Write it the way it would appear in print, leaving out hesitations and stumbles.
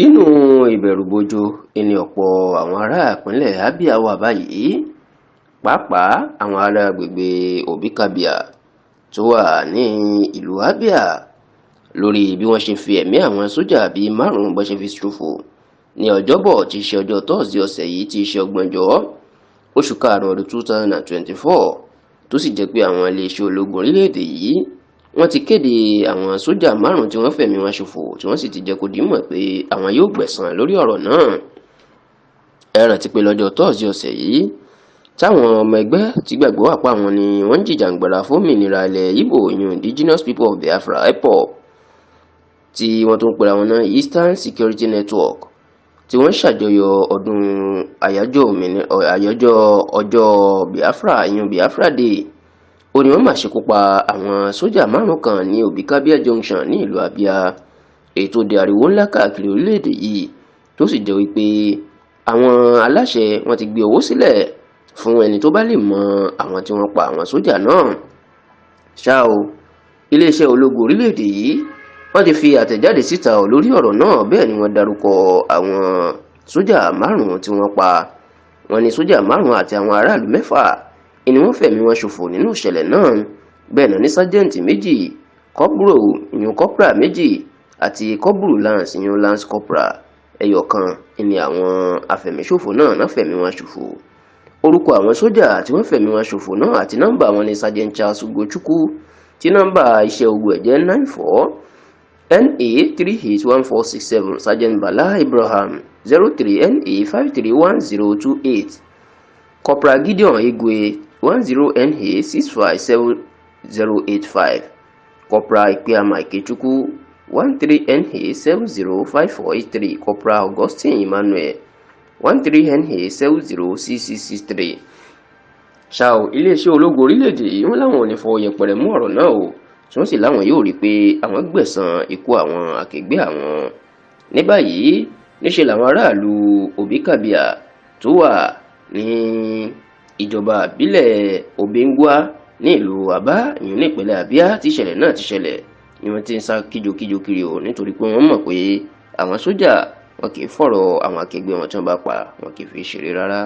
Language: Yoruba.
Inú ìbẹ̀rùbojo ni ọ̀pọ̀ àwọn ará ìpínlẹ̀ Abia wà báyìí, pàápàá àwọn ará agbègbè Obikabia tó wà ní ìlú Abia, lórí bí wọ́n ṣe fi ẹ̀mí àwọn sójà bíi márùn-ún bó ṣe fi ṣòfò ní Ọjọ́bọ̀ tí í ṣe ọjọ́ Tọ́sídẹ̀ẹ́ ọ̀sẹ̀ yìí, tí í ṣe 30 oṣù karùn-ún ọdún 2024, tó sì jẹ́ pé àwọn iléeṣẹ́ ológun orílẹ̀-èdè yìí wọ́n ti kéde àwọn sójà márùn-ún tí wọ́n fẹ̀mí wọn ṣòfò, tí wọ́n sì ti jẹ́ kó di mọ̀ pé àwọn yóò gbẹ̀san lórí ọ̀rọ̀ náà. Ẹ rántí pé lọ́jọ́ Tọ́sídẹ̀ẹ́ ọ̀sẹ̀ yìí, táwọn ọmọ ẹgbẹ́ tí gbàgbọ́ wà pa wọn ni wọ́n ń jìjàǹgbara fún òmìnira ilẹ̀ Ìgbò, ìyún Indigenous People of Biafra, IPOB, tí wọ́n tún ń pera wọn náà Eastern Security Network, tí wọ́n ń ṣàjọyọ̀ ọdún àyájọ́ ọjọ́ Biafra, ìyún Biafra Day, ó ní wọ́n mà ṣekú pa àwọn sójà márùn kan ní Obikabia Junction ní ìlú Abia, èyí tó di ariwo ńlá káàkiri orílẹ̀-èdè yìí, tó sì jẹ́ wípé àwọn aláṣẹ wọ́n ti gbé owó sílẹ̀ fún ẹni tó bá lè mọ àwọn tí wọ́n pa àwọn sójà náà. Ṣá o, iléeṣẹ́ ológun orílẹ̀-èdè yìí wọ́n ti fi àtẹ̀jáde síta lórí ọ̀rọ̀ náà. Bẹ́ẹ̀ ni wọ́n dárúkọ àwọn sójà márùn-ún tí wọ́n pa. Wọ́n ní sójà márùn-ún àti àwọn aráàlú mẹ́fà ni wọ́n fẹ̀mí wọn ṣòfò nínú ìṣẹ̀lẹ̀ náà. Bẹ́ẹ̀ náà ní sájẹ́ǹtì méjì, kọ́bùrò ìyún corporal méjì àti kọ́bùrù lance, ìyún lance corporal ẹyọ kan ni àwọn afẹ̀míṣòfò náà náà fẹ̀mí wọn ṣòfò. Orúkọ àwọn sójà tí wọ́n fẹ̀mí wọn ṣòfò náà àti nọ́mbà wọn ní Sergeant Charles Ugochukwu, tí nọ́mbà iṣẹ́ ogun ẹ̀ jẹ́ 94 NA 381467, Sergeant Bala Ibrahim, 03 NA 531028, Corporal Gideon Igwe, 10 NA 657085, Corporal Ikpeama Ikechukwu, 13 NA 705483, Corporal Augustine Emmanuel, 13 NA 706663. Ṣá o, iléeṣẹ́ ológun orílẹ̀-èdè yìí wọ́n láwọn ò ní fọwọ́ yẹpẹrẹ mú ọ̀rọ̀ náà o, tí wọ́n sì láwọn yóò rí i pé àwọn gbẹ̀san ikú àwọn akẹgbẹ́ àwọn. Ní báyìí, níṣẹ́ làwọn aráàlú Obikabia tó wà ní ìjọba ìbílẹ̀ Obingwa ní ìlú Aba, ìyún ní ìpínlẹ̀ Abia tí ìṣẹ̀lẹ̀ náà ti ṣẹlẹ̀, ni wọ́n ti ń sá kíjokíjo kiri o, nítorí pé wọ́n mọ̀ pé àwọn sójà wọn kì í fọ̀rọ̀ àwọn akẹgbẹ́ wọn tí wọ́n bá pa, wọn kì í fi ṣeré rárá.